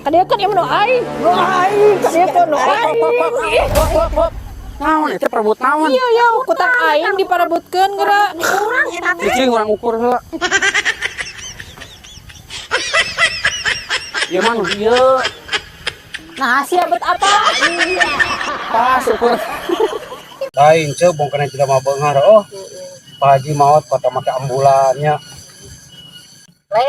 Kadieukeun ieu nu aing. Nu aing, kadieukeun nu aing. Naon eta perebut naon? Iya ya, kutang aing diparebutkeun geura. Urang eta teh. Cicing urang ukur heula. Ieu mah nu ieu. Nah, sia bet apa? Pas ukur. Lain ceu bongkana tidak mau beunghar oh. Pak Haji maot kota make ambulannya. Le,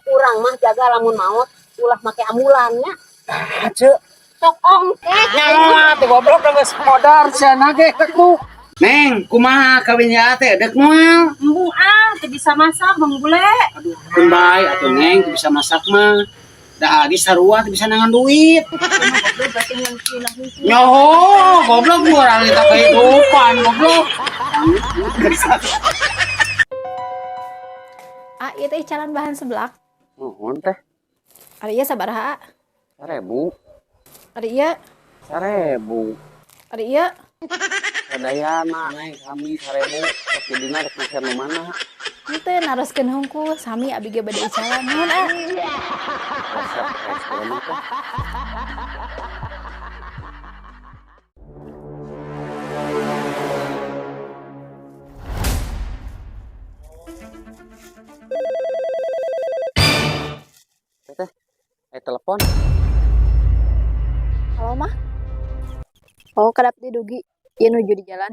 urang mah jaga lamun maot ulah make ambulannya. Ah ceu. Sok ongkek. Nyawa tuh goblok da geus modar sia ge ku. Neng, kumaha kawin ya teh dek moal? Embung ah, teu bisa masak Bang Bule. Aduh, keun bae atuh Neng, teu bisa masak mah. Da adi sarua teu bisa nangan duit. Nyoho, goblok gua orang kita kehidupan, goblok. Ah, ieu teh calon bahan seblak. Nuhun teh. Ari ieu sabaraha? 1000. Ari ieu, 1000. ari ieu. Sadayana naik kami 1000. Tapi dina rek meser nu mana? Henteu naroskeun hungkul, sami abi ge bade icalan. Nuhun ah. Resep es mah teh. Teh, teh, telepon. Halo mah. Oh, kedap didugi. Ieu nuju di jalan.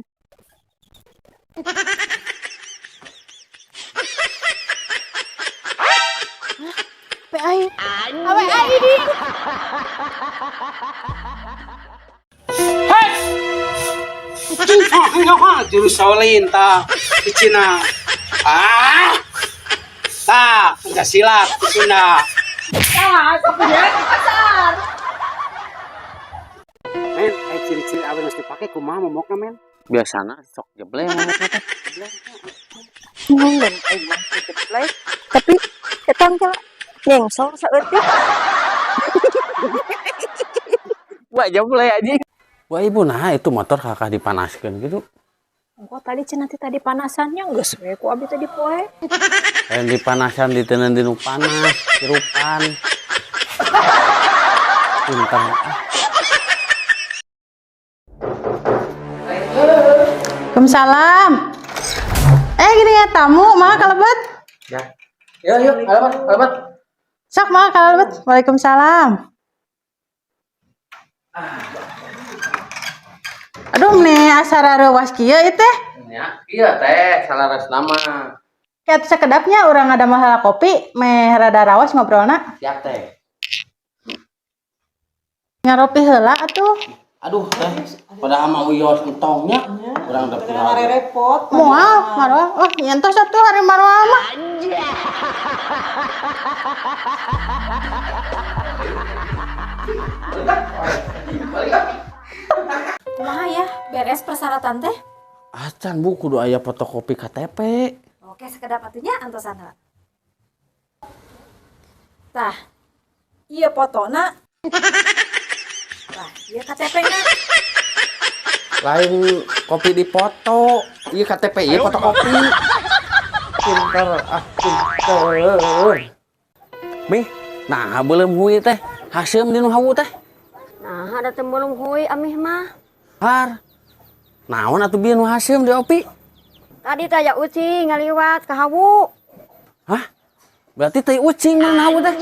Hah? HP aing. HP aing. Hei! Jurus Shaolin tah di Cina. Ah! Tah, enggak silat di Sunda. Men, ciri-ciri awe geus dipake kumaha momokna men? Biasana sok jeble momokna teh. Ngomong aing mah teu jeblek. Tapi ketang kela nyengsor saeutik. Wah, jeble anjing. Wah, ibu nah itu motor kakak dipanaskeun gitu. Engko tadi cenah teh tadi panasannya geus we ku abi tadi poe. Lain dipanasan diteundeun dinu panas, hirupan. Pinter ah. Waalaikumsalam. Gini ya tamu, mah kalebet. Ya. Yuk, yuk, alamat, alamat. Sok mah kalebet. Waalaikumsalam. Aduh, nih asara reuwas kieu ieu teh. Ya, iya teh, salaras nama. Kayak sekedapnya urang ada masalah kopi, meh rada rawas ngobrolna. Siap teh. Ngaropi heula atuh. Aduh teh, padahal mah uyos entongnya. Urang teh Repot. Moal, marwah. Oh, nyentos atuh hari marwah mah. Kumaha ya beres persyaratan teh? Acan bu kudu aya fotokopi KTP. Oke, sekedap atunya antosan heula. Tah, ieu fotona. Tah, ieu KTP-na. Lain kopi dipoto, ieu KTP ieu fotokopi. Pinter ah, pinter. Mih, nah belum hui teh, haseum di nu hawu teh. Nah, ada teu belum hui amih mah. Har. Naon atuh bieu nu haseum di opi? Tadi teh aya ucing ngaliwat ka hawu. Hah? Berarti teh ucing mah hawu teh.